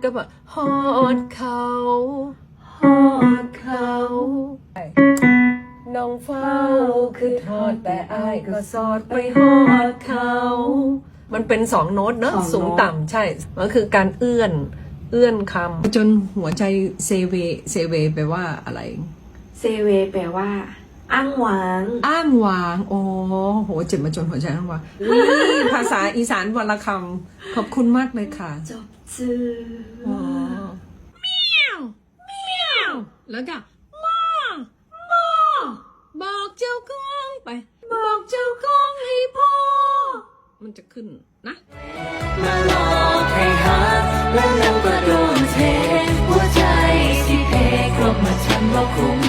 ກໍບອກຮອດເຂົາ ຮອດເຂົາ ນ້ອງເຝົ້າຄຶດຮອດແຕ່ອ້າຍກໍສອດໄປຮອດເຂົາ. ມັນເປັນສອງໂນ້ດເນາະ ສອງໂນ້ດ ສູງຕ່ຳ ໃຊ່ ມັນຄືການເອື້ອນ ເອື້ອນຄຳ. ຈນຫົວໃຈເຊເວ ເຊເວແປວ່າອະໄລ? ເຊເວແປວ່າອ້າງຫວາງ ອ້າງຫວາງ. ໂອ້ໂຫ ເຈັບມາຈົນຫົວໃຈອ້າງຫວາງ. ນີ້ພາສາອີສານວັນລະຄຳ. ຂອບຄຸນມາກເລີຍຄ່ະ. ຈົບຈື່ ອໍ ແມວ ແມວ ແລ້ວກໍ ໝໍ ໝໍ ບອກເຈົ້າຂອງໄປ ບອກເຈົ້າຂອງໃຫ້ພໍ້ ມັນຈະຂຶ້ນນະ. ມາຫຼອກໃຫ້ຮັກ ແລ້ວນຳກໍໂດນເທ ຫົວໃຈຊິເພ ກົມມາທັນບໍ່ຄຸ້ມ